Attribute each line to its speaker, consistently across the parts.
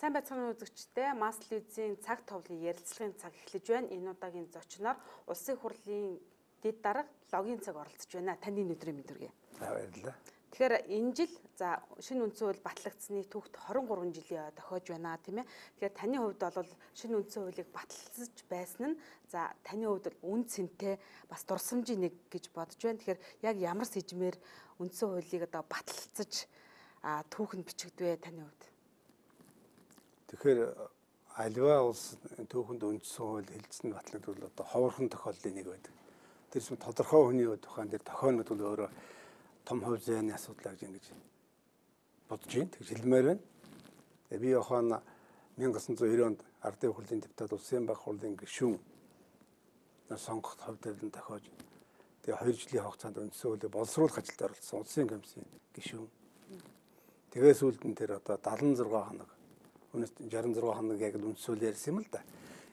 Speaker 1: Сайн байцгаана үзэгчдээ Масс телевизийн цаг товлын ярилцлагын цаг эхлэж байна. Энэ удаагийн зочноор Улсын хурлын дэд дарга Логийн цаг оролцож байна. Таны өдрийн мэнд хүргэе.
Speaker 2: За баярлалаа.
Speaker 1: Тэгэхээр энэ жил за шинэ үндсэн хууль батлагдсаны түүхт 23 жилийн тохиож байна, тийм ээ. Тэгэхээр таны хувьд бол шинэ үндсэн хуулийг баталж байсан нь за таны хувьд бол үн цэнтэй бас дурсамжийн нэг гэж бодож байна. Тэгэхээр яг ямар сэжмээр үндсэн хуулийг одоо баталцаж түүх нь бичигдвэ таны хувьд?
Speaker 2: Тэгэхээр аливаа улс түүхэнд үндсэн хууль хэлэлцэн батлагдвал одоо ховорхон тохиолдлын нэг байдаг. Тэрс тодорхой хүний тухайн дээр тохионод бол өөрөө том хувь зээний асуудал гэж ингэж бодож байна. Тэгж хэлмээр байна. Тэгээ би охин 1990 онд Ардын хурлын депутат, Улсын баг хурлын гишүүн сонгоход хувь тавилан тохиож тэгээ 2 жилийн хугацаанд үндсэн хуулийг боловсруулах ажилд оролцсон улсын комиссийн гишүүн. Тэгээ сүүлд нь тэр одоо 76 хоног, үүнээс 66 хоног яг л үндсэн хууль ярьсан юм л да.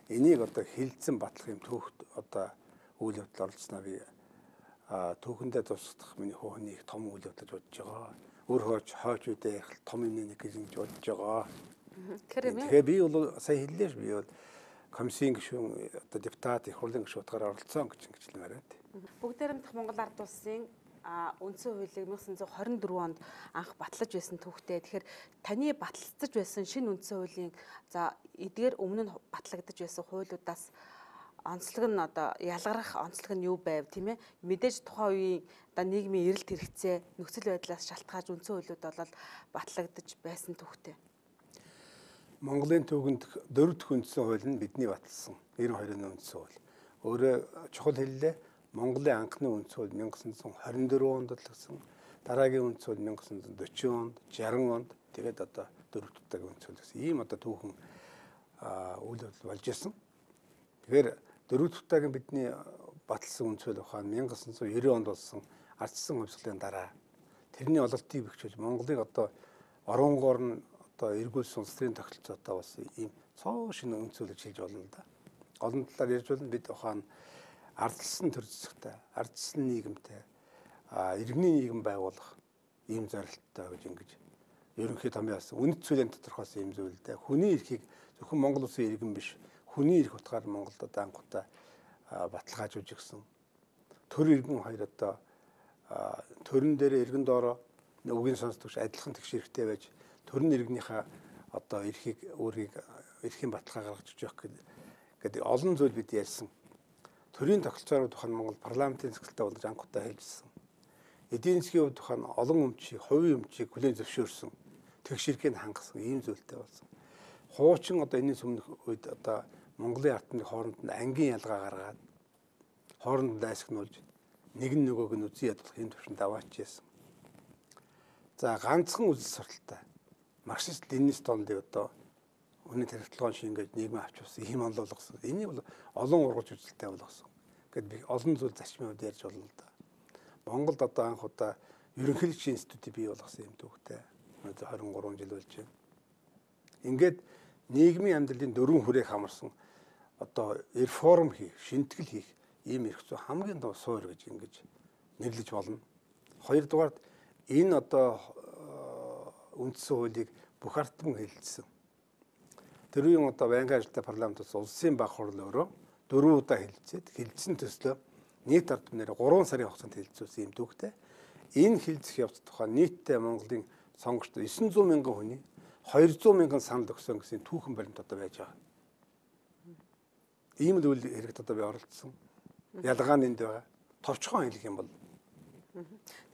Speaker 2: Энийг одоо хэлэлцэн батлах юм түүхт одоо үйл явдал оролцсноо би түүхэндээ тусдах миний хүүхний их том үйл явдал бодож байгаа. Өөр хойч үедээ ярих том юм нэг гэж ингэж бодож байгаа. Тэгэхээр би бол сая хэллээ ш, би бол комиссийн гишүүн, одоо депутат, их хурлын гишүүн утгаараа оролцсон гэж ингэж хэлмээр байна.
Speaker 1: Бүгдээрэмдэх Монгол Ард улсын үндсэн хуулийг 1924 онд анх батлаж байсан түүхтэй. Тэгэхээр таны баталцаж байсан шинэ үндсэн хуулийн за эдгээр өмнө нь батлагдаж байсан хуулиудаас онцлог нь одоо ялгарах онцлог нь юу байв, тийм ээ? Мэдээж тухайн үеийн одоо нийгмийн эрэлт хэрэгцээ, нөхцөл байдлаас шалтгаалж үндсэн хуулиуд бол батлагдаж байсан түүхтэй.
Speaker 2: Монголын түүхэнд дөрөв дэх үндсэн хууль нь бидний баталсан 92-ны үндсэн хууль. Өөрөө чухал хэллээ. Монголын анхны үндсэн хууль 1924 онд батлагдсан. Дараагийн үндсэн хууль 1940 онд, 60 онд, тэгээд одоо дөрөв дэх үндсэн хууль гэсэн ийм одоо түүхэн үйл явдал болж исэн. Тэгэхээр дөрөв дэх бидний баталсан үндсэн хууль ухаан 1990 онд болсон ардчилсан хувьсгалын дараа тэрний ололтыг бэхжүүлж Монголыг одоо оронгоор нь одоо эргүүлсэн улс төрийн тогтолцоотой болсон ийм цоо шинэ үндсэн хууль хэлж болно л да. Олон талаар ярьж болно. Бид ухаан ардчилсан төр зэсэгтэй, ардчилсан нийгэмтэй, иргэний нийгэм байгуулах ийм зорилттой гэж ингэж ерөнхий томьёо болсон. Үнэт зүйлийн тодорхойлсон ийм зүйл дээ. Хүний эрхийг зөвхөн Монгол улсын иргэн биш, хүний эрх утгаар Монголд одоо анхудаа баталгаажуулж өгсөн. Төр иргэн хоёр одоо төрөн дээр иргэн доороо үгийн сонсдогч адилхан тэгш эрхтэй байж төрөн иргэнийхээ одоо эрхийг өөрийг эрхийн баталгаа гаргаж өгөх гэдэг олон зүйл бид ярьсан. Төрийн тогтолцоороо тухайн Монгол парламентын зэхэлтэй болж анхудаа хэлжсэн. Эдийн засгийн хувьд тухайн олон өмчийг, хувийн өмчийг хүлээн зөвшөөрсөн. Тэгш эрхийг хангасан ийм зүйлтэй болсон. Хуучин одоо энэний өмнөх үед одоо Монголын ард түмний хооронд нь ангийн ялгаа гаргаад хооронд дайсагнуулж нэг нь нөгөөг нь үзэн ядуулах юм төвшөнд аваачижсэн. За ганцхан үзэл сурталтай марксист ленинист онлыг одоо хүний тархитлагын шиг ингэж нийгмийн авч явсан ийм онол болгосон. Энийг бол олон ургаж үзэлтэй болгосон. Гэт би олон зүйл зарчмын хувьд ярьж болно л да. Монголд одоо анх удаа ерөнхийлөгчийн институтыг бий болгосон юм түүхтэй. 23 жил болж байна. Ингээд нийгмийн амьдралын дөрвөн хүрээх хамарсан одоо реформ хийх, шинэтгэл хийх ийм эрх зүй хамгийн том суурь гэж ингэж нэрлэж болно. Хоёрдугаарт энэ одоо үндсэн хуулийг бүх ард түмэн хэлэлцсэн. Тэр үеийн одоо байнгын ажилтай парламент улсын баг хурл өөрөө дөрвөн удаа хэлэлцээд хэлэлцсэн төслөө нийт ард түмнээр 3 сарын хугацаанд хэлэлцүүлсэн юм түүхтэй. Энэ хэлэлцэх явц тухайн нийтдээ Монголын сонгогчдод 900 мянган хүний 200 мянган санал өгсөн гэсэн түүхэн баримт одоо байж байгаа. Ийм л үйл хэрэгт одоо би оролцсон. Ялгаа нь энд байгаа. Товчхон хэлэх юм бол.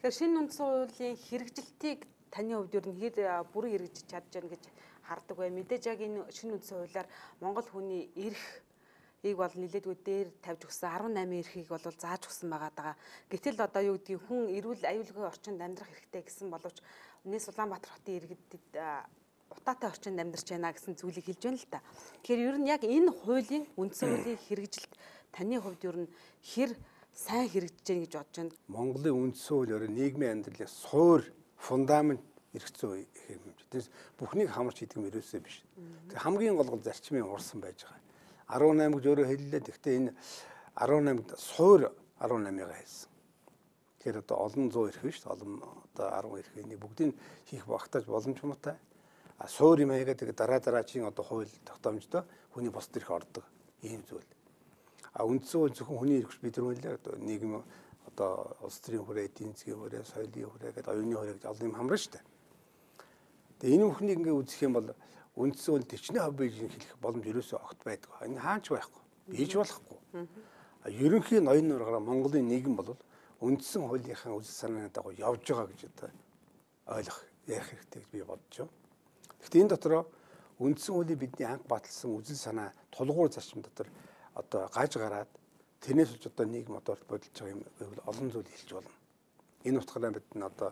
Speaker 1: Тэгэхээр шинэ үндсэн хуулийн хэрэгжилтийг таны хувьд ер нь хэр бүрэн хэрэгжиж чадж байна гэж хардаг бай. Мэдээж яг энэ шинэ үндсэн хуулиар Монгол хүний эрхийг бол нэлээдгүй дээр тавьж өгсөн 18 эрхийг бол зааж өгсөн байгаа даа. Гэтэл одоо юу гэдгийг хүн эрүүл аюулгүй орчинд амьдрах хэрэгтэй гэсэн боловч Нийс Улаанбаатар хотын иргэдэд утаатай орчинд амьдарч байна гэсэн зүйлийг хэлж байна л та. Тэгэхээр ер нь яг энэ хуулийн үндсэн хуулийн хэрэгжилт таны хувьд ер нь хэр сайн хэрэгжиж байна гэж бодож байна?
Speaker 2: Монголын үндсэн хууль өөрөө нийгмийн амьдралын суурь фундамент эрх зүй юм. Тэрс бүхнийг хамарч хийдэг юм ерөөсөө биш. Тэр хамгийн гол зарчмын урсан байж байгаа. 18 гэж өөрөө хэллээ. Гэхдээ энэ 18 суурь 18-ыг хэлсэн. Тэгэхээр одоо олон зуун эрх биш, олон одоо 10 эрх энийг бүгдийг хийх багтааж боломж муутай. Суур юм хаягаа тэгээ дараа дараагийн одоо хууль тогтоомжтой хүний бусд эрх ордог ийм зүйл. А үндсэн хууль зөвхөн хүний эрх бид нар үлээ одоо нийгэм одоо улс төрийн хүрээ, эдийн засгийн хүрээ, соёлын хүрээ гэдэг оюуны хүрээ гэж олон юм хамрна шүү дээ. Тэгээ энэ бүхнийг ингээ үзэх юм бол үндсэн хууль 40% биелж хэлэх боломж ерөөсөө огт байдаг. Энэ хаач байхгүй. Бийж болохгүй. Ерөнхий ноён нургаараа Монголын нийгэм бол үндсэн хуулийнхаа үзэл санааны дагуу явж байгаа гэж одоо ойлгох ярих хэрэгтэй гэж би бодож байна. Гэхдээ энэ дотроо үндсэн хуулийг бидний анх баталсан үзэл санаа тулгуур зарчим дотор одоо гаж гараад тэрнээс болж одоо нийгэм одоо бодолж байгаа юм гэвэл олон зүйл хэлж болно. Энэ утгаараа бид нь одоо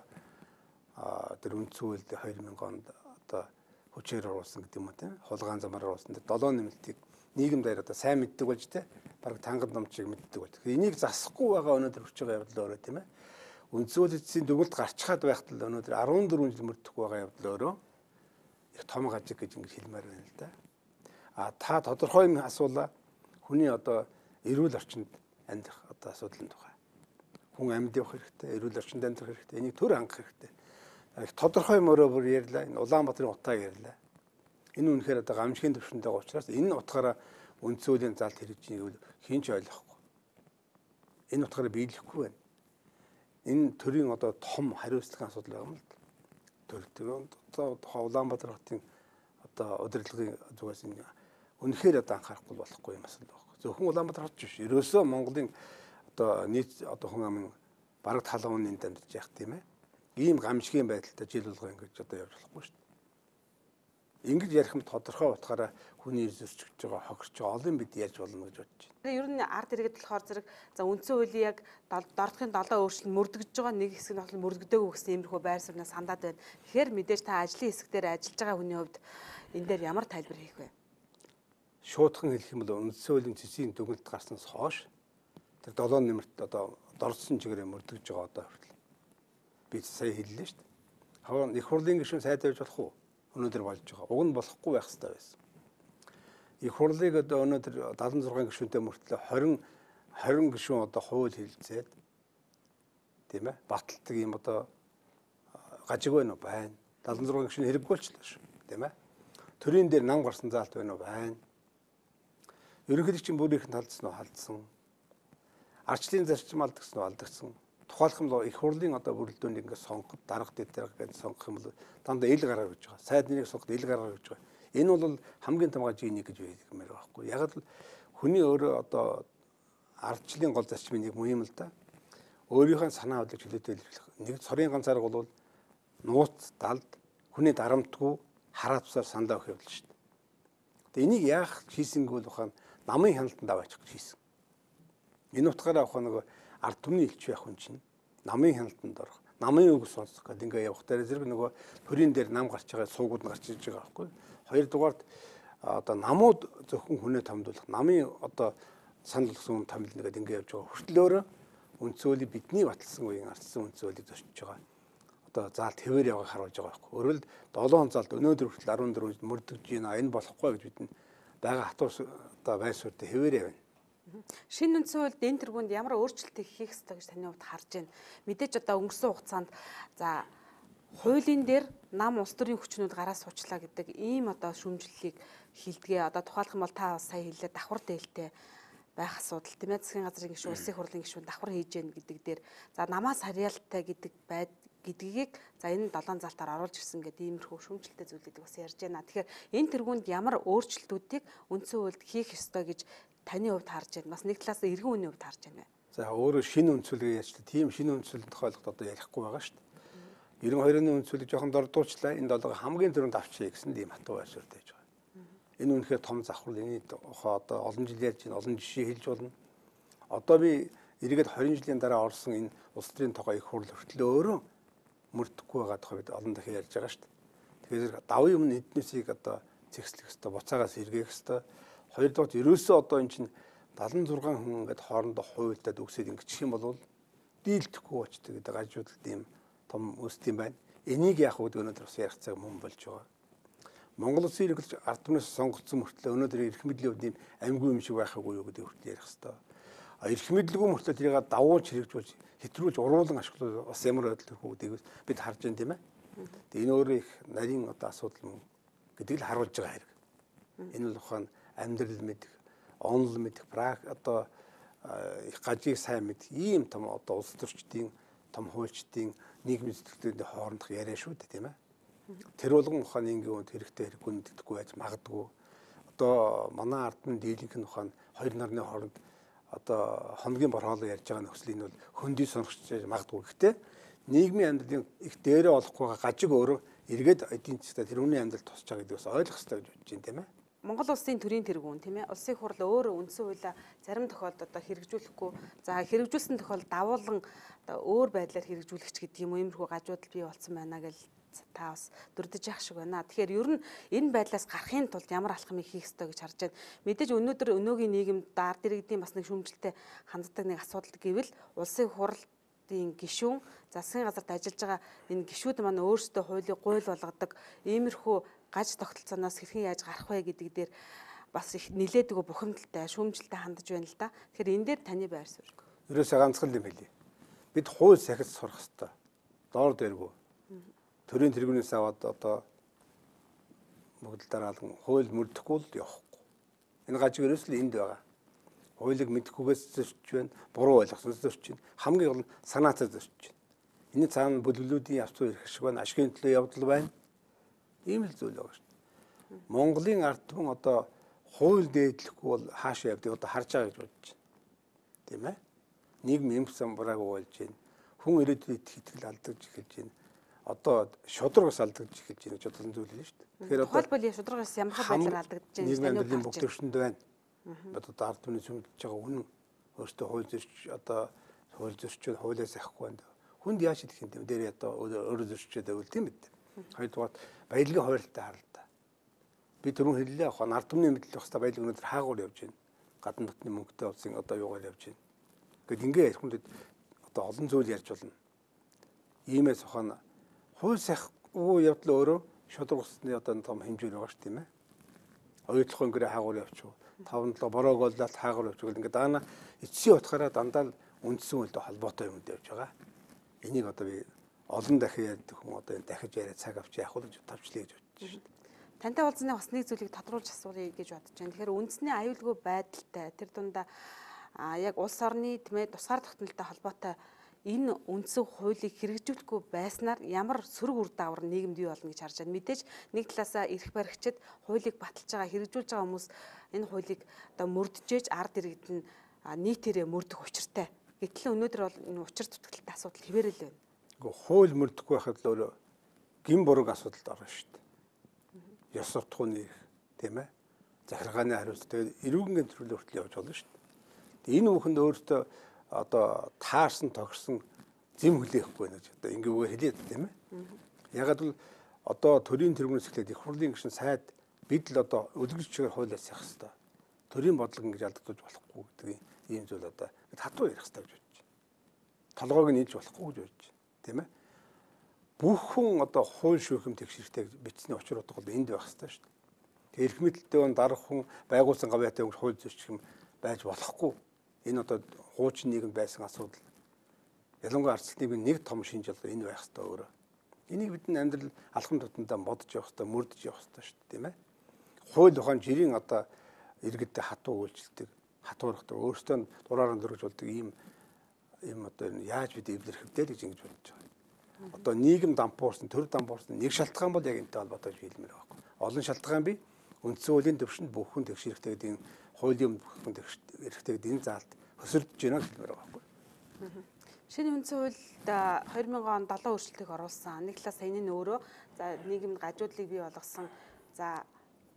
Speaker 2: тэр үндсэн хуульд 2000 онд одоо хүчээр оруулсан гэдэг юм уу тийм хулгайн замаар оруулсан тэр 7 нэмэлтийг нийгэм даяар одоо сайн мэддэг болж тийм бараг тангад номчийг мэддэг болж. Тэгэхээр энийг засахгүй байгаа өнөөдөр хүч байгаа явдал өөрөө тийм үндсэн хуулийн дүгнэлт гарчхаад байхад л өнөөдөр 14 жил мөрдөхгүй байгаа явдал өөрөө их том гажиг гэж ингэж хэлмээр байна л да. А та тодорхой юм асуулаа. Хүний одоо эрүүл орчинд амьдрах одоо асуудлын тухай. Хүн амьд явах хэрэгтэй, эрүүл орчинд амьдрах хэрэгтэй. Энийг төр хангах хэрэгтэй. Их тодорхой мөрөө бүр ярьлаа. Энэ Улаанбаатарын утааг ярьлаа. Энэ үнэхээр одоо гамшигын төвшөнд байгаа учраас энэ утгаараа үндсэн хуулийн залт хэрэгжиж гэвэл хэн ч ойлгохгүй. Энэ утгаараа биелэхгүй байна. Энэ төрийн одоо том хариуцлагын асуудал байгаа юм л да. Төр одоо тухайн Улаанбаатар хотын одоо удирдлагын зүгээс энэ үнэхээр одоо анхаарахгүй болохгүй юм асуудал байхгүй. Зөвхөн Улаанбаатар хот биш. Ерөөсөө Монголын одоо нийт одоо хүн амын бараг талын үнэнд амьдарч явах тийм ээ. Ийм гамшигын байдалтай жил болгон ингэж одоо явж болохгүй шүү дээ. Ингэж ярих юм тодорхой утгаараа хүний зөрчигдөж байгаа, хохирч байгаа олон бид ярьж болно гэж бодож байна.
Speaker 1: Ер нь ард иргэд болохоор зэрэг за үндсэн хуулийн яг дордохын 7 өөрчлөлт мөрдөгдөж байгаа нэг хэсэг нь бол мөрдөгдөөгүй гэсэн иймэрхүү байр сууриас сандаад байна. Тэгэхээр мэдээж та ажлын хэсэг дээр ажиллаж байгаа хүний хувьд энэ дээр ямар тайлбар хийх вэ?
Speaker 2: Шуутхан хэлэх юм бол үндсэн хуулийн цэцгийн дүгнэлт гарснаас хойш тэр 7 нэмэрт одоо дордсон чигээрээ мөрдөгдөж байгаа одоо хүртэл би сая хэллээ шүү дээ. Хаваа их хурлын гишүүн сайд байж болох уу? Өнөөдөр болж байгаа. Уг нь болохгүй байх хэрэгтэй байсан. Их хурлыг одоо өнөөдөр 76 гишүүнтэй мөртлөө 20 гишүүн одоо хууль хэлцээд тийм баталдаг юм одоо гажиг байна уу? Байна. 76 гишүүн хэрэггүй болчихлоо шүү. Тийм. Төрийн дээр нам гарсан заалт байна уу? Байна. Ерөнхийлөгчийн бүрийнх нь талдсан уу? Халдсан. Арчлын зарчим алдагдсан уу? Алдагдсан. Тухайлх юм бол их хурлын одоо бүрэлдөөнийг ингээд сонгоход дарга дэд дарга гэж сонгох юм бол дандаа ил гараа гэж байгаа. Сайд нэрийг сонгоход ил гараа гэж байгаа. Энэ бол хамгийн том гажиг нэг гэж хэлмээр байхгүй. Яг л хүний өөрөө одоо ардчлалын гол зарчмын нэг мөн юм л да. Өөрийнхөө санаа бодлыг чөлөөтэй илэрхийлэх. Нэг цорын ганц арга бол нууц далд хүний дарамтгүй хараа тусаар саналаа өгөх явдал шүү дээ. Тэгээ энийг яах хийсэнгүй бол ухаан намын хяналтанд аваачих гэж хийсэн. Энэ утгаараа ухаан нөгөө ард түмний элч байх хүн чинь намын хяналтанд орох, намын үг сонсох гэдэг ингээ явах дээр зэрэг нөгөө төрийн дээр нам гарч байгаа суугууд нь гарч ирж байгаа байхгүй. Хоёрдугаарт одоо намууд зөвхөн хүнээ томдуулах, намын одоо санал болгосон хүн томилно гэдэг ингээ явж байгаа. Хүртэл үндсэн хуулийг бидний баталсан үеийн ардсан үндсэн хуулийг зөрчиж байгаа. Одоо заалт хэвээр явааг харуулж байгаа байхгүй. Өөрөөр 7 заалт өнөөдөр хүртэл 14 мөрдөгж байна. Энэ болохгүй гэж бид байгаа хатуу одоо байр суурьтай хэвээр явна.
Speaker 1: Шинэ үндсэн хуульд энэ тэргуунд ямар өөрчлөлт хийх ёстой гэж таны хувьд харж байна? Мэдээж одоо өнгөрсөн хугацаанд за хуулийн дээр нам улс төрийн хүчнүүд гараа суучлаа гэдэг ийм одоо шүүмжлэлийг хилдэгэ. Одоо тухайлах юм бол та бас сая хэллээ давхар дээлтэй байх асуудал тийм засгийн газрын гишүүн, улсын хурлын гишүүн давхар хийж гэн гэдэг дээр за намаас харьяалтай гэдэг байд гэдгийг за энэ 7 залтаар оруулж ирсэн гэдэг иймэрхүү шүүмжлэлтэй зүйлүүдийг бас ярьж байна. Тэгэхээр энэ тэргуунд ямар өөрчлөлтүүдийг үндсэн хуульд хийх ёстой гэж таны хувьд харж байна? Бас нэг талаас иргэн үнийн хувьд харж байна.
Speaker 2: За өөрөө шинэ үндсүүлгээ ярьж та тийм шинэ үндсүүлийн тохиолдолд одоо ярихгүй байгаа шүү дээ. 92-ны үндсүүлийг жоохон дордуучлаа. Энэ долоог хамгийн түрүүнд авчия гэсэн тийм хатуу байр суурьтай байж байгаа. Энэ үнэхээр том завхрал. Эний тухай одоо олон жил ярьж байна, олон жишээ хэлж болно. Одоо би эргээд 20 жилийн дараа орсон энэ улс төрийн тухай их хурл хүртэл өөрөө мөрдөхгүй байгаа тухай бид олон дахин ярьж байгаа шүү дээ. Тэгэхээр давын өмнө эднүсийг одоо зэгслэх ёстой, буцаагаас эргээх ёстой. Хоёрдугаар ерөөсөө одоо эн чинь 76 хүн ингээд хоорондоо хуйлдаад үгсээд ингэчих юм бол дийлдэхгүй очдөг гэдэг гажуудалд ийм том үүсдэг юм байна. Энийг яах вэ гэдэг өнөөдөр бас ярих цаг мөн болж байгаа. Монгол улсын ерөнхийлөгч ард түмнээс сонгогдсон мөртлөө өнөөдөр эрх мэдлийн хувьд ийм амьгүй юм шиг байхаагүй юу гэдэг хүртэл ярих ёстой. Эрх мэдэлгүй мөртлөө тэрийг давуулж хэрэгжүүлж хэтрүүлж уруулан ашиглах бас ямар байдал төрөх үү гэдгийг бид харж байна тийм ээ. Тэгээ энэ өөрөө их нарийн одоо асуудал мөн. гэдгийг л харуулж байгаа хэрэг. Энэ бол ухаан амьдрал мэдэх, онол мэдэх, прак одоо их гажиг сайн мэдэх ийм том одоо улс төрчдийн, том хуульчдын нийгмийн зүтгэлүүдийн хоорондох яриа шүү дээ, тийм ээ. Тэр болгон ухаан энгийн үнд хэрэгтэй хэрэггүй мэддэггүй байж магадгүй. Одоо манай ард түмэн дийлэнх нь ухаан хоёр нарны хооронд одоо хоногийн борхоолоо ярьж байгаа нөхцөл энэ бол хөндөй сонирхч магадгүй. Гэхдээ нийгмийн амьдралын их дээрээ олохгүй гажиг өөрөө эргээд эдийн засгт тэр хүний амьдрал тусч байгаа гэдгийг бас ойлгох хэрэгтэй гэж бодож байна, тийм ээ.
Speaker 1: Монгол улсын төрийн тэргүүн, тийм ээ, улсын хурал өөрөө үндсэн хуулиа зарим тохиолдолд одоо хэрэгжүүлэхгүй, за хэрэгжүүлсэн тохиолдолд давуулан одоо өөр байдлаар хэрэгжүүлэх ч гэдэг юм уу, иймэрхүү гажуудал бий болсон байна гэж та бас дурдж явах шиг байна. Тэгэхээр ер нь энэ байдлаас гарахын тулд ямар алхмыг хийх ёстой гэж харж байна? Мэдээж өнөөдөр өнөөгийн нийгэмд ард иргэдийн бас нэг шүүмжлэлтэй ханддаг нэг асуудал гэвэл улсын хурлын гишүүн, засгийн газарт ажиллаж байгаа энэ гишүүд маань өөрсдөө хуулийг гуйл болгодог иймэрхүү гаж тогтолцооноос хэрхэн яаж гарах вэ гэдэг дээр бас их нилээдэггүй бухимдалтай, шүүмжлэлтэй хандаж байна л да. Тэгэхээр энэ дээр таны байр суурь.
Speaker 2: Ерөөсөө ганцхан юм хэлье. Бид хууль сахиж сурах ёстой. Доор дээргүй. Төрийн тэргүүнээс аваад одоо бүгд дараалан хууль мөрдөхгүй л явахгүй. Энэ гажиг ерөөсөө л энд байгаа. Хуулийг мэдэхгүйгээс зөрчиж байна, буруу ойлгосноос зөрчиж байна. Хамгийн гол нь санаатай зөрчиж байна. Энэ цаана бүлэглүүдийн явц ирэх шиг байна, ашигын төлөө явдал байна. Ийм л зүйл байгаа шүү дээ. Монголын ард түмэн одоо хууль дээдлэхгүй бол хаашаа явдгийг одоо харж байгаа гэж бодож байна. Тийм ээ? Нийгэм эмх самбараагүй болж байна. Хүн ирээдүйд итгэл алдаж эхэлж байна. Одоо шударгаас алдагдж эхэлж байна гэж бодсон зүйл нь шүү дээ.
Speaker 1: Тэгэхээр одоо тухайлбал шударгаас ямар байдлаар алдагдж байна
Speaker 2: гэж таны бүгд төвшөнд байна. Одоо ард түмний сүмжилж байгаа үнэн өөртөө хууль зөрч одоо хууль зөрчил хуулиас авахгүй байна. Хүнд яаж идэх юм дээр одоо өөрөө зөрчилчээд байвал тийм бид. Хоёрдугаар баялагын хуурилтай харалта. Би түрүүн хэллээ ухаан ард түмний мэдэл байх хэвээр баялаг өнөөдөр хаагуур явж байна. Гадна дотны мөнгөтэй улсын одоо юугаар явж байна. Гэт ингээ ярих хүндэд одоо олон зүйл ярьж болно. Иймээс ухаан хууль сахигүй явдал өөрөө шударга усны одоо том хэмжүүр байгаа шүү тийм ээ. Оюутлах өнгөрөө хаагуур явчих. 5 7 бороог оллоод хаагуур явчих. Ингээ даана эцсийн утгаараа дандаа л үндсэн хуультай холбоотой юмд явж байгаа. Энийг одоо би олон дахин ярьдаг хүн одоо энэ дахиж яриа цаг авч яах вэ гэж тавчлаа гэж бодож шүү дээ.
Speaker 1: Тантай уулзсаны бас нэг зүйлийг тодруулж асууя гэж бодож байна. Тэгэхээр үндэсний аюулгүй байдалтай тэр дундаа яг улс орны тийм ээ тусгаар тогтнолтой холбоотой энэ үндсэн хуулийг хэрэгжүүлэхгүй байснаар ямар сөрөг үр дагавар нийгэмд бий болно гэж харж байна. Мэдээж нэг талаасаа эрх баригчид хуулийг баталж байгаа, хэрэгжүүлж байгаа хүмүүс энэ хуулийг одоо мөрдөжээж ард иргэд нь нийтээрээ мөрдөх учиртай. Гэтэл өнөөдөр бол энэ учир дутагдaltaй асуудал хэвээрэл байна.
Speaker 2: Гэхдээ хууль мөрдөхгүй байхад л өөрөө гин бурууг асуудалд орно шүү дээ. Ёс суртахууны эрх, тийм ээ. Захиргааны хариуцлага тэгээд эрүүгийн төрөл хүртэл явж болно шүү дээ. Энэ бүхэнд өөртөө одоо таарсан тохирсон зэм хүлээхгүй байна гэж одоо ингээ үгээр хэлээд тийм ээ. Ягаад бол одоо төрийн тэргүүнээс эхлээд их хурлын гишүүн сайд бид л одоо үлгэр чигээр хуулиас явах хэрэгтэй. Төрийн бодлого ингэж алдагдаж болохгүй гэдэг ийм зүйл одоо хатуу ярих хэрэгтэй гэж бодож байна. Толгойг нь нийлж болохгүй гэж бодож байна. Тийм ээ. Бүх хүн одоо хууль шүүхэм тэгшэрхтэй гэж бичсэний учир утга бол энд байх хэрэгтэй шүү дээ. Тэг эрх мэдэлтэй хүн дарах хүн байгуулсан гавьяатай хүн хууль зөрчих юм байж болохгүй. Энэ одоо хуучин нийгэмд байсан асуудал. Ялангуяа ардчлал нийгмийн нэг том шинж одоо энэ байх хэрэгтэй өөрөө. Энийг бид амьдрал алхам тутамдаа бодож явах хэрэгтэй, мөрдөж явах хэрэгтэй шүү дээ, тийм ээ. Хууль ухаан жирийн одоо иргэдтэй хатуу үйлчлдэг, хатуурхдаг, өөртөө дураараа дөрвж болдог ийм одоо яаж бид эвлэрэх вэ гэж ингэж бодож байгаа. Одоо нийгэм дампуурсан, төр дампуурсан нэг шалтгаан бол яг энэтэй холбоотой гэж хэлмээр байгаа байхгүй. Олон шалтгаан бий. Үндсэн хуулийн төвшөнд бүх хүн тэгшэрхтэй гэдэг энэ хуулийн бүх хүн тэгшэрхтэй гэдэг энэ заалт хөсөрдөж байна гэж хэлмээр байгаа байхгүй.
Speaker 1: Шинэ үндсэн хуульд 2000 он 7 өөрчлөлтийг оруулсан. Нэг талаас энэ нь өөрөө за нийгэмд гажуудлыг бий болгосон за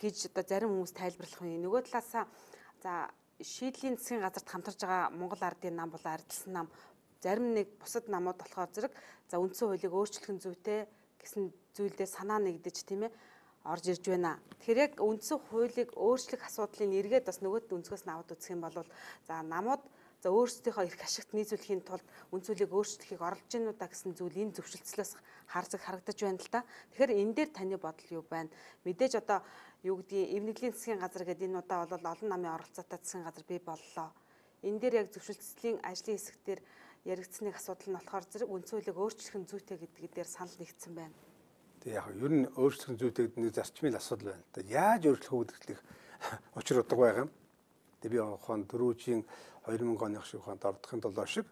Speaker 1: гэж одоо зарим хүмүүс тайлбарлах юм. Нөгөө талаасаа за шийдлийн засгийн газарт хамтарч байгаа Монгол ардын нам болон ардчилсан нам зарим нэг бусад намууд болохоор зэрэг за үндсэн хуулийг өөрчлөх нь зүйтэй гэсэн зүйлдээ санаа нэгдэж тийм ээ орж ирж байна. Тэгэхээр яг үндсэн хуулийг өөрчлөх асуудлыг эргээд бас нөгөө өнцгөөс нь аваад үзэх юм бол за намууд за өөрсдийнхөө эрх ашигт нийцүүлэхийн тулд үндсэн хуулийг өөрчлөхийг оролдож гинүү да гэсэн зүйл энэ зөвшөлтслөөс харзаг харагдаж байна л да. Тэгэхээр энэ дээр таны бодол юу байна? Мэдээж одоо юу гэдгийг эвнэглийн засгийн газар гэдэг энэ удаа бол олон намын оролцоотой засгийн газар бий боллоо. Энэ дээр яг зөвшөлтслийн ажлын хэсэг дээр яригдсны асуудал нь болохоор зэрэг үндсэн хуулийг өөрчлөх нь зүйтэй гэдэг дээр санал нэгдсэн байна.
Speaker 2: Тэг яг ер нь өөрчлөх зүйтэй нэг зарчмын асуудал байна. Тэ яаж өөрчлөх үү гэдэгт учир утга байгаа юм. Тэг би ухаан дөрүүжийн 2000 оных шиг ухаанд ордохын долоо шиг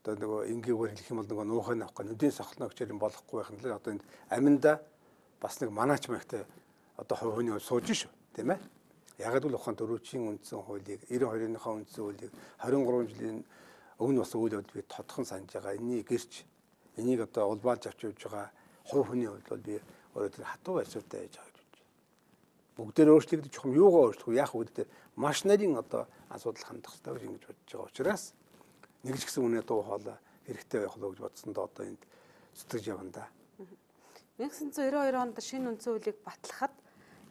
Speaker 2: одоо нөгөө энгийгээр хэлэх юм бол нөгөө нуухай авах нүдийн сохлно гэж юм болохгүй байх нь л одоо энд аминда бас нэг манаач маягтай одоо хувь хүний хувь сууж шүү, тийм ээ. Яг л ухаан дөрүүжийн үндсэн хуулийг 92-ийнхаа үндсэн хуулийг 23 жилийн өмнө бас үйл явдал би тодхон санаж байгаа. Энийг гэрч энийг одоо улбаалж авч явж байгаа хувь хүний хувьд бол би өөрөө тэр хатуу барьцаатай байж байгаа гэж бодож байна. Бүгдээр өөрчлөгдөж чухам юугаа өөрчлөх вэ? Яах вэ гэдэг маш нарийн одоо асуудал хандах хэрэгтэй гэж ингэж бодож байгаа учраас нэг ч гэсэн үнэ дуу хоолой хэрэгтэй байх болов уу гэж бодсондоо одоо энд зүтгэж явна да.
Speaker 1: 1992 онд шинэ үндсэн хуулийг батлахад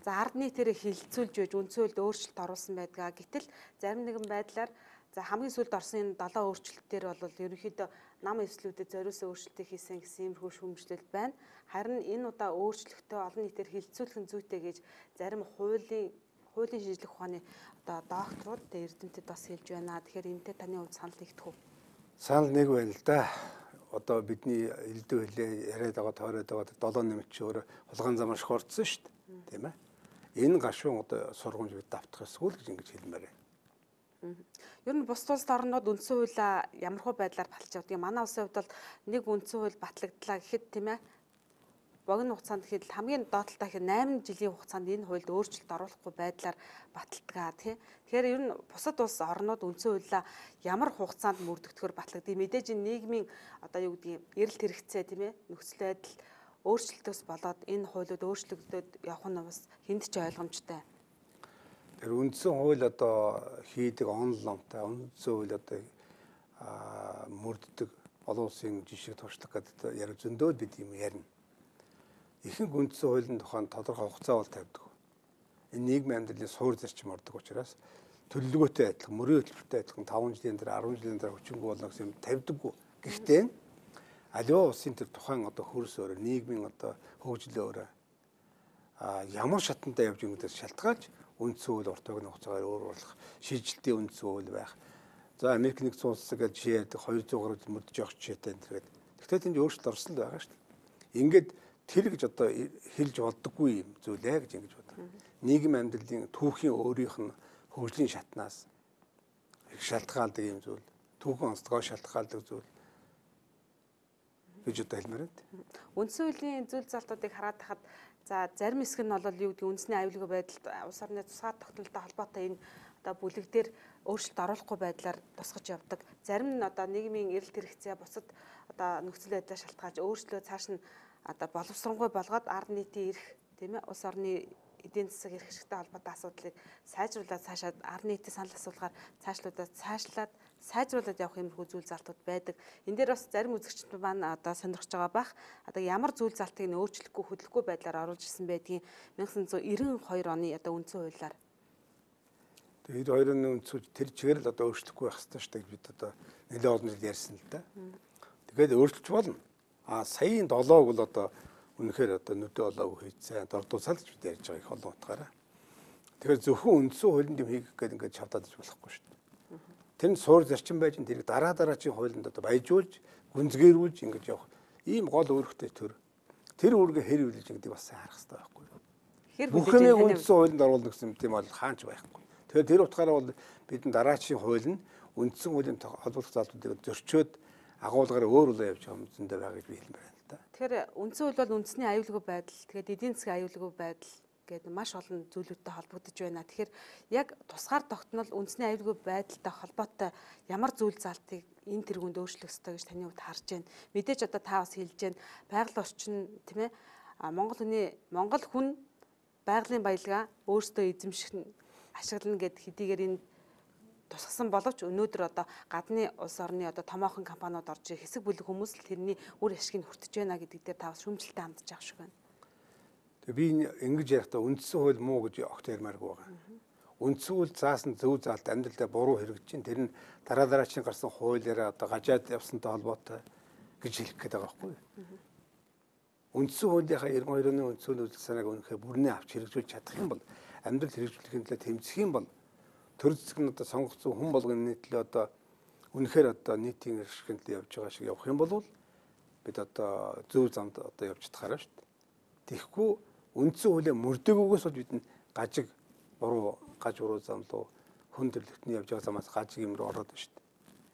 Speaker 1: за ард нийтээрээ хилцүүлж байж үндсэн хуульд өөрчлөлт оруулсан байдгаа. Гэтэл зарим нэгэн байдлаар за хамгийн сүүлд орсон энэ 7 өөрчлөлтөөр бол ерөнхийдөө нам эвслүүдэд зориулсан өөрчлөлтийг хийсэн гэсэн иймэрхүү шүүмжлэл байна. Харин энэ удаа өөрчлөлтөө олон нийтээр хилцүүлэх нь зүйтэй гэж зарим хуулийн шинжлэх ухааны одоо докторууд эрдэмтэд бас хэлж байна. Тэгэхээр энэтэй таны хувьд санал нэгдэх үү?
Speaker 2: Санал нэг байна л да. Одоо бидний элдв хэлээ яриад байгаа тойроод байгаа 7 нэмч өөрөө хулгайн замаар шохордсон шүү дээ. Тийм ээ. Энэ гашуун одоо сургамж бид давтах ёсгүй л гэж ингэж хэлмээр байна.
Speaker 1: Ер нь бусд улс орнууд үндсэн хуулиа ямархуу байдлаар баталж явдаг. Манай улсын хувьд бол нэг үндсэн хууль батлагдлаа гэхэд тийм ээ богино хугацаанд гэхэд хамгийн доотлолтой гэхэд 8 жилийн хугацаанд энэ хуульд өөрчлөлт оруулахгүй байдлаар баталдаг тий. Тэгэхээр ер нь бусад улс орнууд үндсэн хуулиа ямар хугацаанд мөрдөгдөхөөр батлагдгийг мэдээж энэ нийгмийн одоо юу гэдгийг эрэлт хэрэгцээ тийм ээ нөхцөл байдал өөрчлөлтөөс болоод энэ хуулиуд өөрчлөгдөд явах нь бас хүнд ч ойлгомжтой.
Speaker 2: Тэр үндсэн хууль одоо хийдэг онол номтой үндсэн хууль одоо мөрддөг олон улсын жишг туршлага гэдэг яриа зөндөө бид юм ярина. Ихэнх үндсэн хуулийн тухайн тодорхой хугацаа бол тавьдаг. Энэ нийгмийн амьдралын суур зарчим ордог учраас төлөвлөгөөтэй адилхан, мөрийн хөтөлбөртэй адилхан 5 жилийн дараа 10 жилийн дараа хүчингү болно гэсэн юм тавьдаггүй. Гэхдээ аливаа улсын тэр тухайн одоо хөрс өөрөө нийгмийн одоо хөгжлөө өөрөө ямар шатантай явж байгаа гэдээс шалтгаалж үндсэн хууль урт богино хугацаагаар өөр болох шийдэлтийн үндсэн хууль байх. За Америк нэгдсэн улс гэж жишээ ярьдаг 200 гаруй жил мөрдөж явах жишээтэй энэ төргээд. Гэхдээ тэнд өөрчлөлт орсон л байгаа шүү дээ. Ингээд тэр гэж одоо хэлж болдоггүй юм зүйлээ гэж ингэж бодлоо. Нийгэм амьдралын түүхийн өөрийнх нь хөгжлийн шатнаас их шалтгаалдаг юм зүйл, түүхэн онцлогоо шалтгаалдаг зүйл гэж одоо хэлмээр байна.
Speaker 1: Үндсэн хуулийн зүйл залтуудыг хараад тахад за зарим хэсэг нь бол юу гэдэг үндэсний аюулгүй байдалд улс орны тусгаар тогтнолтой холбоотой энэ одоо бүлэг дээр өөрчлөлт оруулахгүй байдлаар тусгаж явдаг. Зарим нь одоо нийгмийн эрэлт хэрэгцээ бусад одоо нөхцөл байдлаа шалтгаалж өөрчлөө цааш нь одоо боловсронгуй болгоод ард нийтийн эрх тийм ээ улс орны эдийн засаг эрх ашигтай холбоотой асуудлыг сайжруулаад цаашаа ард нийтийн санал асуулгаар цаашлуудаад цаашлаад сайжруулад явах юмрхүү зүйл залтууд байдаг. Энэ дээр бас зарим үзэгчид маань одоо сонирхож байгаа бах. Одоо ямар зүйл залтыг нь өөрчлөхгүй хөдлөхгүй байдлаар оруулж ирсэн байдгийг 1992 оны одоо үндсэн хуулиар.
Speaker 2: Тэгээ 92 оны үндсэн хууль тэр чигээр л одоо өөрчлөхгүй байх ёстой шүү дээ бид одоо нэлээд олон жил ярьсан л да. Тэгээд өөрчилж болно. А саяын 7-ог бол одоо үнэхээр одоо нүдэ олоогүй хийцээ дордууцаа л гэж бид ярьж байгаа их олон утгаараа. Тэгэхээр зөвхөн үндсэн хуулинд юм хийх гээд ингээд чавдаад иж болохгүй шүү дээ. Тэр нь суур зарчим байж тэрийг дараа дараачийн хуулинд одоо баяжуулж, гүнзгийрүүлж ингэж явах ийм гол үүрэгтэй төр. Тэр үүргээ хэр хүлээж гэдэг бас сайн харах хэрэгтэй байхгүй юу? Бүх юмыг үндсэн хуулинд оруулна гэсэн юм тийм бол хаанч байхгүй. Тэгэхээр тэр утгаараа бол бидний дараачийн хууль нь үндсэн хуулийн холбогдох заалтуудыг зөрчөөд агуулгаар өөр үлээ явж байгаа юм зөндөө байгаа гэж би хэлмээр байна л да.
Speaker 1: Тэгэхээр үндсэн хууль бол үндэсний аюулгүй байдал, тэгээд эдийн засгийн аюулгүй байдал гэдэг маш олон зүйлүүдтэй холбогдож байна. Тэгэхээр яг тусгаар тогтнол үндэсний аюулгүй байдалтай холбоотой ямар зүйл залтыг энэ тэргуунд өөрчлөх ёстой гэж таны хувьд харж байна? Мэдээж одоо та бас хэлж байна. Байгаль орчин тийм ээ Монгол хүн байгалийн баялгаа өөрсдөө эзэмших нь ашиглана гэд хэдийгээр энэ тусгасан боловч өнөөдөр одоо гадны улс орны одоо томоохон компаниуд орж ирэх хэсэг бүлэг хүмүүс л тэрний үр ашгийг хүртэж байна гэдэг дээр та бас шүүмжлэлтэй хандж байгаа шиг байна.
Speaker 2: Тэгээ би ингэж ярихдаа үндсэн хууль муу гэж огт ярмааргүй байгаа. Үндсэн хууль заасан зөв заалт амьдралдаа буруу хэрэгжиж чинь тэр нь дараа дараачийн гарсан хуулиараа одоо гажаад явсантай холбоотой гэж хэлэх гээд байгаа байхгүй юу? Үндсэн хуулийнхаа 92 оны үндсэн хуулийн үзэл санааг үнэхээр бүрнээ авч хэрэгжүүлж чадах юм бол амьдрал хэрэгжүүлэхийн төлөө тэмцэх юм бол төр зэсэг нь одоо сонгогдсон хүн болгоны төлөө одоо үнэхээр одоо нийтийн эрх төлөө явж байгаа шиг явах юм бол бид одоо зөв замд одоо явж чадхаараа шүү дээ. Тэгэхгүй үндсэн хуулиа мөрдөөгөөс бол бид гажиг буруу гаж буруу зам руу хүн төрөлхтний явж байгаа замаас гажиг юм руу ороод байна шүү дээ.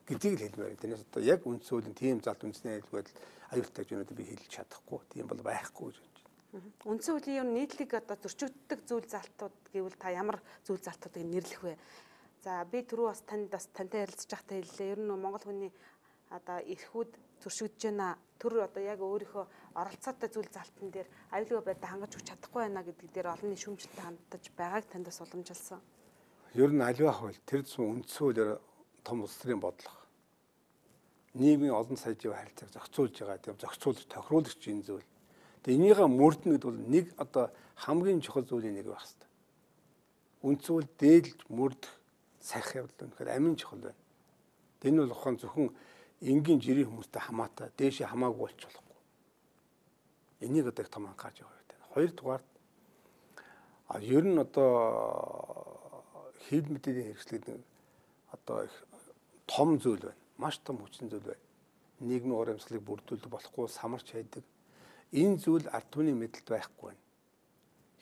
Speaker 2: Гэдгийг л хэлмээр. Тэрнээс одоо яг үндсэн хуулийн тийм залт үндэсний аюулгүй байдал аюултай гэж өнөөдөр би хэлж чадахгүй. Тийм бол байхгүй гэж бодож байна.
Speaker 1: Үндсэн хуулийн ер нь нийтлэг одоо зөрчигддөг зүйл залтууд гэвэл та ямар зүйл залтуудыг нэрлэх вэ? За би түрүү бас танд бас тантай ярилцж байхдаа хэллээ. Ер нь Монгол хүний одоо эрхүүд зөрчигдөж байна. Төр одоо яг өөрийнхөө оролцоотой зүйл залтан дээр аюулгүй байдлаа хангаж өгч чадахгүй байна гэдэг дээр олонний шүүмжлэлтэй хандаж байгааг танд бас уламжилсан.
Speaker 2: Ер нь аливаа хууль тэр тусам үндсэн хуулиар том улс төрийн бодлого. Нийгмийн олон сая жив харилцааг зохицуулж байгаа тийм зохицуулж тохируулагч энэ зүйл. Тэгээ энийгээ мөрдөн гэдэг бол нэг одоо хамгийн чухал зүйлийн нэг байх хэрэгтэй. Үндсэн хууль дээдлж мөрдөх сахих явдал үнэхээр амин чухал байна. Энэ бол ухаан зөвхөн энгийн жирийн хүмүүстэй хамаатай дээшээ хамаагүй болчих болохгүй. Энийг одоо их том анхаарч явах хэрэгтэй. Хоёрдугаарт ер нь одоо хэвлэл мэдээний хэрэгсэл гэдэг одоо их том зүйл байна. Маш том хүчин зүйл байна. Нийгмийн урамшууллыг бүрдүүлдэг болохгүй самарч хайдаг. Энэ зүйл ард түмний мэдлэлд байхгүй байна.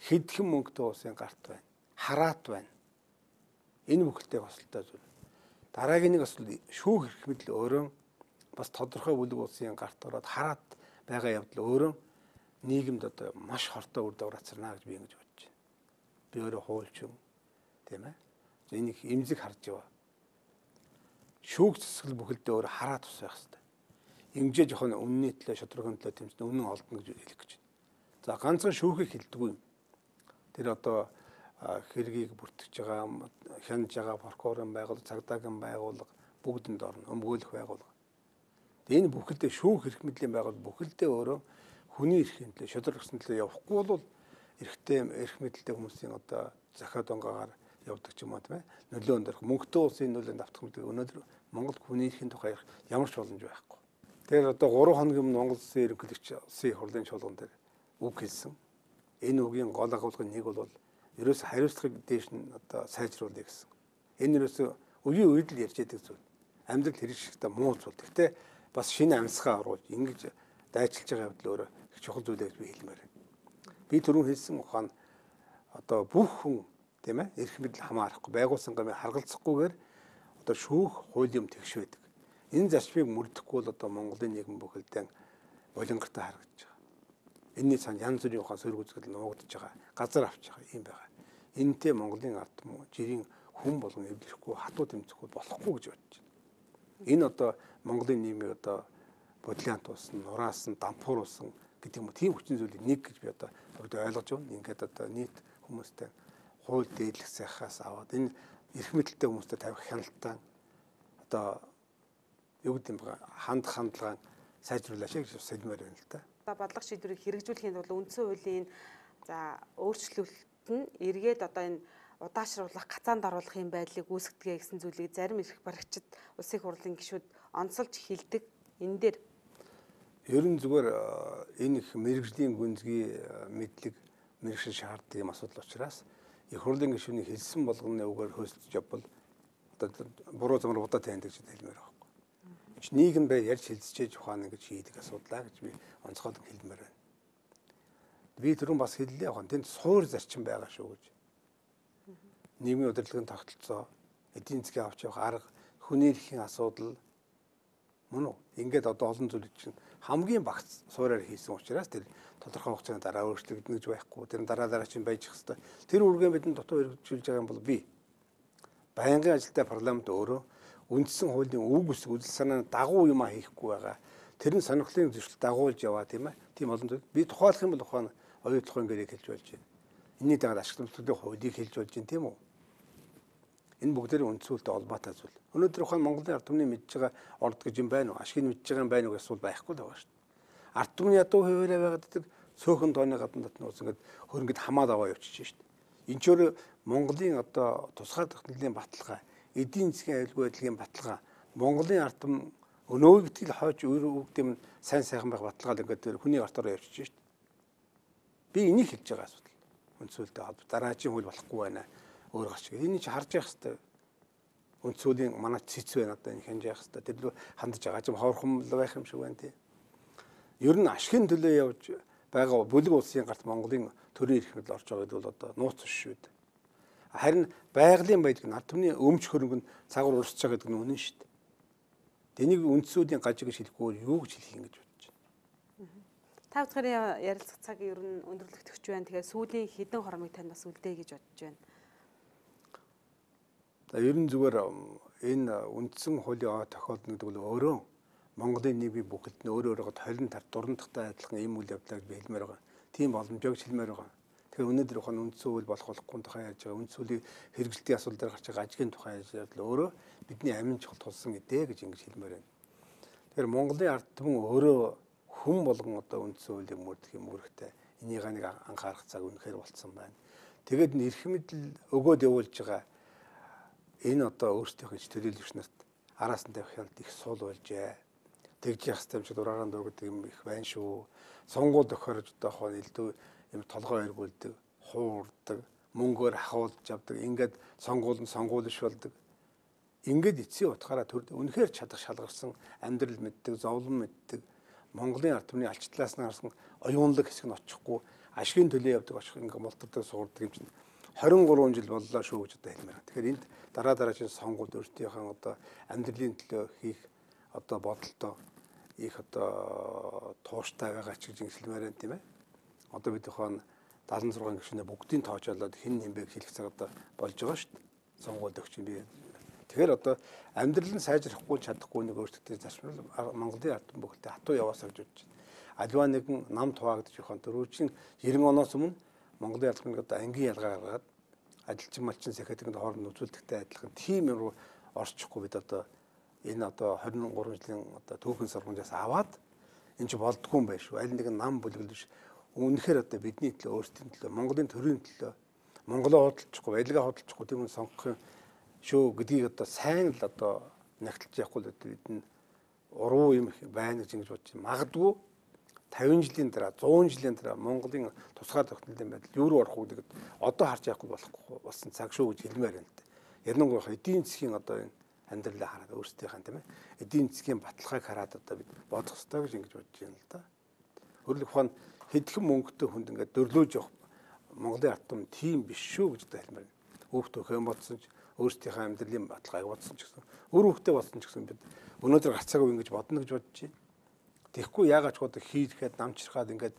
Speaker 2: Хэдхэн мөнгөтэй улсын гарт байна. Хараат байна. Энэ бүхэлдээ осолтой зүйл. Дараагийн нэг асуудал шүүх эрх мэдэл өөрөө бас тодорхой бүлэг улсын гарт ороод хараат байгаа явдал өөрөө нийгэмд одоо маш хортой үр дагавар авчирна гэж би ингэж бодож байна. Би өөрөө хуульчин тийм ээ. Энийг эмзэг харж яваа. Шүүх засал бүхэлдээ өөрөө хараат ус байх хэрэгтэй. Эмзээ жоохон үнний төлөө шударгын төлөө тэмцэн үнэн олдно гэж хэлэх гэж байна. За ганцхан шүүхийг хэлдэггүй юм. Тэр одоо хэргийг бүртгэж байгаа, хянаж байгаа прокурорын байгууллага, цагдаагийн байгууллага бүгдэнд орно, өмгөөлөх байгууллага. Энэ бүхэлдээ шүүх эрх мэдлийн байгууллага бүхэлдээ өөрөө хүний эрхийн төлөө, шударгын төлөө явахгүй бол эрхтэй эрх мэдэлтэй хүмүүсийн одоо захиад онгоогоор явдаг ч юм уу тийм ээ. Нөлөөнд орох, мөнгөтэй улсын нөлөөнд автах гэдэг өнөөдөр Монгол хүний эрхийн тухай ярих ямар ч боломж байхгүй. Тэгэхээр одоо 3 хоногийн өмнө Монгол Улсын ерөнхийлөгч улсын их хурлын чуулган дээр үг хэлсэн. Энэ үгийн гол агуулгын нэг бол ерөөс хариуцлагыг дээш нь одоо сайжруулъя гэсэн. Энэ ерөөсөө үеийн үед л ярьж байдаг зүйл. Амьдрал хэрэгжихдээ муу зүйл. Гэхдээ бас шинэ амьсгаа оруулж ингэж дайчилж байгаа явдал өөрөө их чухал зүйл гэж би хэлмээр байна. Би түрүүн хэлсэн ухаан одоо бүх хүн тийм ээ эрх мэдэл хамаарахгүй байгуулсан гамыг харгалзахгүйгээр одоо шүүх хууль юм тэгш байдаг. Энэ зарчмыг мөрдөхгүй бол одоо Монголын нийгэм бүхэлдээ болонгартай харагдаж байгаа. Энийний цаана янз бүрийн ухаан сөрөг үзэгдэл нуугдж байгаа, газар авч байгаа юм байгаа. Энэнтэй Монголын ард түмэн жирийн хүн болгон эвлэрэхгүй, хатуу тэмцэхгүй болохгүй гэж бодож байна. Энэ одоо Монголын нийгмийг одоо бодлиант уулсан, нураасан, дампууруулсан гэдэг юм уу тийм хүчин зүйлийг нэг гэж би одоо ойлгож байна. Ингээд одоо нийт хүмүүстэй хууль дээдлэх сайхаас аваад энэ эрх мэдэлтэй хүмүүстэй тавих хяналтаа одоо юу гэдэг юм бэ хандах хандлагаа сайжруулаач гэж сэлмээр байна л да.
Speaker 1: Одоо бодлого шийдвэрийг хэрэгжүүлэхийн тулд үндсэн хуулийн за өөрчлөлт нь эргээд одоо энэ удаашруулах, гацаанд оруулах юм байдлыг үүсгэдэг гэсэн зүйлийг зарим эрх баригчид улсын хурлын гишүүд онцолж хэлдэг. Энэ дээр
Speaker 2: ер нь зүгээр энэ их мэргэжлийн гүнзгий мэдлэг мэргэжил шаарддаг юм асуудал учраас их хурлын гишүүний хэлсэн болгоны үгээр хөөсөж явбал одоо буруу замаар удаа таньдаг гэж хэлмээр байгаа байхгүй. Чи нийгэм бай ярьж хэлцээж ухаан ингэж хийдэг асуудлаа гэж би онцгойлон хэлмээр байна. Би түрүүн бас хэллээ ухаан тэнд суур зарчим байгаа шүү гэж. Нийгмийн удирдлагын тогтолцоо, эдийн засгийн авч явах арга, хүний эрхийн асуудал мөн үү? Ингээд одоо олон зүйлүүд чинь хамгийн багц суураар хийсэн учраас тэр тодорхой хугацааны дараа өөрчлөгдөнө гэж байхгүй. Тэр дараа чинь байж хэвээр. Тэр үргээ бидэнд дутуу хэрэгжүүлж байгаа юм бол би байнгын ажилтай парламент өөрөө үндсэн хуулийн үг үсэг үзэл санааны дагуу юм а хийхгүй байгаа. Тэр нь сонирхлын зөрчил дагуулж яваа тийм ээ. Тийм олон зүйл. Би тухайлах юм бол ухаан оюутлахын гэрээг хэлж болж байна. Энийний дагаад ашигламжлалын хуулийг хэлж болж байна тийм үү? Энэ бүгдээрээ үндсэн хуультай холбоотой зүйл. Өнөөдөр ухаан Монголын ард түмний мэдж байгаа орд гэж юм байна уу? Ашгийг мэдж байгаа юм байна уу гэсэн асуудал байхгүй л байгаа шүү дээ. Ард түмний ядуу хэвээрээ байгаад гэдэг цөөхөн тооны гадна татны ус ингээд хөрөнгөд хамаад аваа явчихж шүү дээ. Энэ ч өөрөө Монголын одоо тусгаар тогтнолын баталгаа, эдийн засгийн аюулгүй байдлын баталгаа, Монголын ард түмэн өнөөг битгий хойч үр өгдөм сайн сайхан байх баталгаа л ингээд хүний артаараа явчихж шүү дээ. Би энийг хэлж байгаа асуудал. Үндсэн хуультай холбоо дараагийн хууль болохгүй байна. Өөр гарч. Энийг чи харж явах хэрэгтэй. Үндсэн хуулийн манай цэц байна одоо энэ хянж явах хэрэгтэй. Тэр лүү хандж байгаа юм ховорхон байх юм шиг байна тий. Ер нь ашигын төлөө явж байгаа бүлэг улсын гарт Монголын төрийн эрх мэдэл орж байгаа гэдэг бол одоо нууц биш шүү дээ. Харин байгалийн баялаг нь ард түмний өмч хөрөнгө нь цагаар урсж байгаа гэдэг нь үнэн шүү дээ. Тэнийг үндсүүдийн гажиг гэж хэлэхгүй юу гэж хэлэх юм гэж бодож
Speaker 1: байна. Та бүхэн ярилцах цаг ер нь өндөрлөгдөх байна. Тэгэхээр сүүлийн хэдэн хормыг танд бас үлдээе гэж бодож байна.
Speaker 2: За ер нь зүгээр энэ үндсэн хуулийн тохиолдол гэдэг бол өөрөө Монголын нийгмийн бүхэлд нь өөрөө өөрийгөө толин тар дурандахтай адилхан ийм үйл явдлаа гэж би хэлмээр байгаа. Тийм боломжтой гэж хэлмээр байгаа. Тэгэхээр өнөөдөр ухаан үндсэн хууль болох болохгүй тухай ярьж байгаа. Үндсэн хуулийн хэрэгжилтийн асуудал дээр гарч байгаа ажигын тухай ярьж байгаа. Өөрөө бидний амин чухал тулсан гэдээ гэж ингэж хэлмээр байна. Тэгэхээр Монголын ард түмэн өөрөө хүн болгон одоо үндсэн хуулийг мөрдөх юм үүрэгтэй. Энийг нэг анхаарах цаг үнэхээр болцсон байна. Тэгээд эрх мэдэл өгөөд явуулж байгаа энэ одоо өөрсдийнхөө ич төлөөлөгч нарт араас нь тавих хяналт их сул болжээ. Тэгж явах хэрэгтэй юм шиг дураараа дургдаг юм их байна шүү. Сонгуул тохиорж одоо хон элдв юм толгой эргүүлдэг, хуурдаг, мөнгөөр ахуулж авдаг. Ингээд сонгуул нь сонгуул биш болдог. Ингээд эцсийн утгаараа төр үнэхээр чадах шалгарсан амьдрал мэддэг, зовлон мэддэг Монголын ард түмний алчтлаас нь гарсан оюунлаг хэсэг нь очихгүй ашигын төлөө явдаг очих ингээ мултардаг суурдаг юм чинь 23 жил боллоо шүү гэж одоо хэлмээр. Тэгэхээр энд дараа дараагийн сонгуульд өөрсдийнхөө одоо амьдралын төлөө хийх одоо бодолтой их одоо тууштай байгаа ч гэж хэлмээр байна тийм ээ. Одоо бид ухаан 76 гишүүнээ бүгдийг тоочоолоод хэн нэм бэ гэж хэлэх цаг одоо болж байгаа шүү дээ. Сонгуульд өгч юм би. Тэгэхээр одоо амьдрал нь сайжрахгүй чадахгүй нэг өөрсдөө зарчмал Монголын ард түмэн бүхэлдээ хатуу яваасаа гэж бодож байна. Аливаа нэгэн нам туваагдаж явах дөрвөлжин 90 оноос өмнө Монголын ард түмнийг одоо ангийн ялгаа гаргаад ажилчин малчин сэхэтгэнд хооронд үзүүлдэхтэй адилхан тийм юм руу орчихгүй бид одоо энэ одоо 23 жилийн одоо түүхэн сургамжаас аваад энэ ч болдгоо юм байна шүү. Аль нэгэн нам бүлэглэл биш. Үнэхээр одоо бидний төлөө, өөрсдийн төлөө, Монголын төрийн төлөө Монголоо худалдахгүй, баялгаа худалдахгүй тийм үн сонгох юм шүү гэдгийг одоо сайн л одоо нягтлж явахгүй л бид нь уруу юм байна гэж ингэж бодож байна. Магадгүй 50 жилийн дараа, 100 жилийн дараа Монголын тусгаар тогтнолын байдал юу руу орох вэ гэдгийг одоо харж явахгүй болохгүй болсон цаг шүү гэж хэлмээр байна л да. Ялангуяа эдийн засгийн одоо энэ амьдралаа хараад өөрсдийнхээ тийм ээ эдийн засгийн баталгааг хараад одоо бид бодох ёстой гэж ингэж бодож байна л да. Өөрөлдөх ухаан хэдхэн мөнгөтэй хүнд ингээд дөрлөөж явах Монголын ард түмэн тийм биш шүү гэж одоо хэлмээр байна. Хүүхд төхөн бодсон ч өөрсдийнхээ амьдралын баталгааг бодсон ч гэсэн өөр хүүхдээ бодсон ч гэсэн бид өнөөдөр гарцаагүй ингэж бодно гэж бодож байна. Тэгэхгүй яагаад ч одоо хийхэд намчрахад ингээд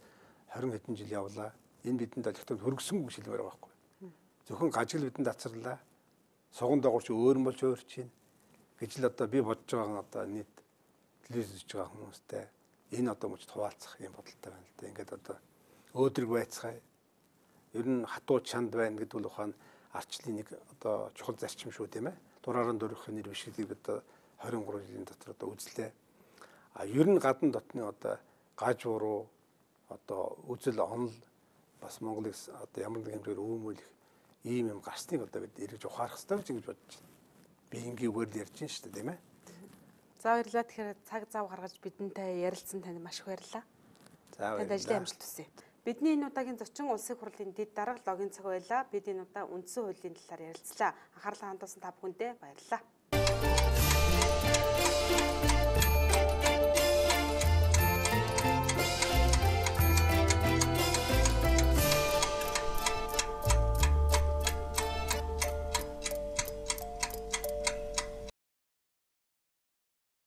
Speaker 2: 20 хэдэн жил явлаа. Энэ бидэнд олигтой хөргсөнгүй гэж хэлмээр байгаа байхгүй. Зөвхөн гажигл бидэнд ацарлаа. Суган дагуурч өөр нь болж өөрч чинь гэж л одоо би бодож байгаа одоо нийт телевиз үзэж байгаа хүмүүстэй энэ одоо мөч хуваалцах юм бодолтой байна л да. Ингээд одоо өөдрөг байцгаая. Ер нь хатуу чанд байна гэдэг бол ухаан арчлын нэг одоо чухал зарчим шүү тийм ээ. Дураараа дөрвөх нэр биш гэдгийг одоо 23 жилийн дотор одоо үзлээ. А ер нь гадна дотны одоо гаж уруу одоо үзэл онол бас Монголыг одоо ямар нэгэн хэмжээгээр өөмөөлөх ийм юм гарсныг одоо бид эргэж ухаарах ёстой гэж ингэж бодож байна. Би ингийн үгээр л ярьж байна шүү дээ тийм ээ.
Speaker 1: За баярлалаа. Тэгэхээр цаг зав гаргаж бидэнтэй ярилцсан танд маш их баярлалаа.
Speaker 2: За
Speaker 1: баярлалаа. Танд ажлын амжилт хүсье. Бидний энэ удаагийн зочин Улсын хурлын дэд дарга Логин цаг байлаа. Бид энэ удаа үндсэн хуулийн талаар ярилцлаа. Анхаарлаа хандуулсан та бүхэндээ баярлалаа.